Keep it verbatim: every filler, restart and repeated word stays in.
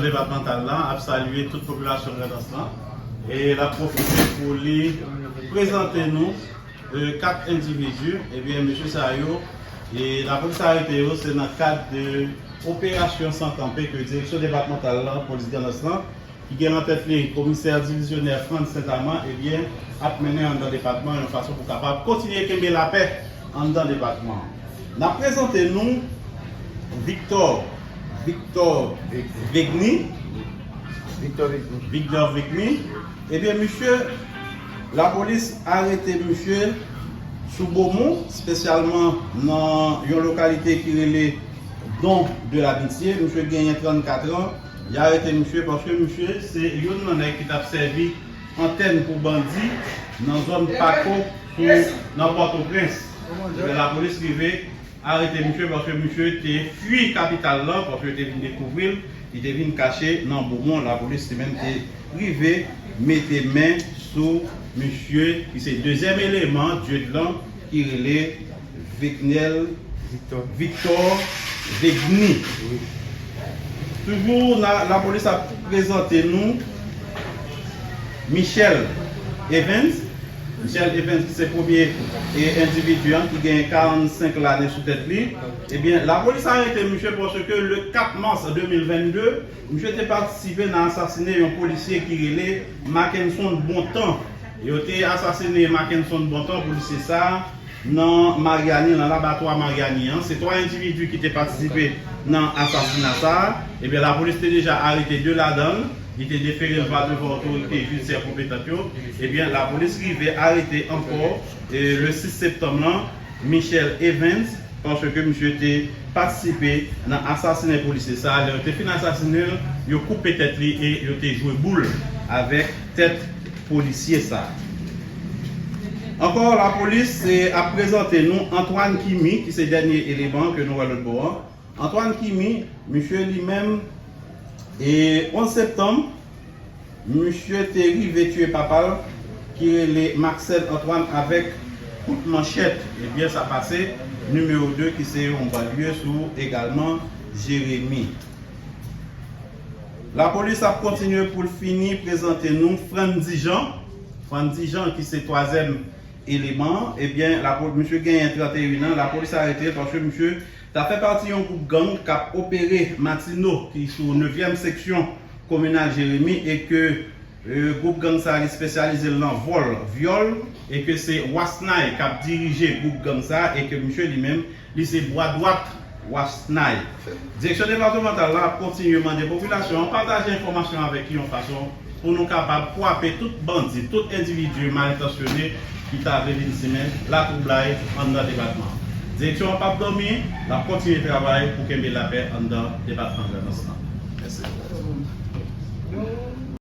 Depatmantal la ap salye tout popilasyon Grandans lan e l ap pwofite pou li prezante nou, e, kat endividi. Ebyen, mesye sa yo, e, lapolis arete yo, se nan kad de operasyon san kanpe ke Direksyon Depatmantal la, Polis Grandans lan, ki gen nan tèt li Komisè Divizyonè Frantz Saint-Amand, ebyen, ap mennen anndan depatman yon fason pou kapab kontinye kenbe lapè anndan depatman an. N ap prezante nou Victor, Victor Vegny. Victor Vegny. Victor Vegny. Ebyen, misye, lapolis arete misye sou Bomon, espesyalman nan yon lokalite ki rele Don de l'Amitié. Misye genyen trannkat an. Y arete misye paske misye se youn nan nèg ki t ap sèvi antèn pou bandi nan zòn Pako, sou, nan Pòtoprens. Ebyen, lapolis rive arete misye paske misye te fui kapital lan, paske yo te vin dekouvri l, li te vin kache nan Bomon. Lapolis li menm te rive mete men sou misye ki se dezyèm eleman Dieudlan ki rele Vecnel Victor. Victor Vegny. Wi. Toujou la, lapolis ap prezante nou Michel Evans. Michel Evans ki se premye, e, endividi an ki gen karannsenk lane sou tèt li. Ebyen, lapolis arete misye paske le kat mas de mil vennde, misye te patisipe nan asasinen yon polisye ki rele Mackenson Bontan. Yo te asasinen Mackenson Bontan, polisye sa a, nan Maryani, nan labatwa Maryani an. Se twa endividi ki te patisipe nan asasina sa a. Ebyen, lapolis te deja arete de ladan l. Li te defere l va devan otorite jidisyè konpetant yo. Ebyen, lapolis rive arete ankò, e, le sis septanm lan, Michel Evans, paske misye te patisipe nan asasinen polisye sa a. Lè yo te fin asasinen l, yo koupe tèt li e yo te jwe boul avèk tèt polisye sa a. Ankò, lapolis, e, ap prezante nou Antoine Kimi, ki se dènye eleman ke nou wè lòt bò an. Antoine Kimi, misye li menm, e, onz septanm, misye te rive tiye papa l, ki rele Maxel Antoine, avèk kout manchèt. Ebyen, sa pase nimewo de, ki se yon banlye sou egalman Jeremi. Lapolis ap kontinye pou l fini prezante nou Frandy Jean. Frandy Jean, ki se twazyèm eleman, ebyen, lapo-, misye genyen tranteyen an, lapolis arete l paske misye ta fè pati yon gwoup gang k ap opere Matino, ki sou nevyèm seksyon kominal Jeremi, e ke, e, gwoup gang sa a, li espesyalize l nan vòl, vyòl, e ke se Wasnay k ap dirije gwoup gang sa a, e ke misye li menm, li se bwa dwat Wasnay. Direksyon depatmantal la ap kontinye mande popilasyon an pataje enfòmasyon avèk li yon fason pou nou kapab kwape tout bandi, tout endividi malentansyone ki ta vle vin simen latwoublay anndan depatman an. Direksyon an p ap dòmi, l ap kontinye travay pou kenbe lapè anndan depatman Grandans lan. Mèsi.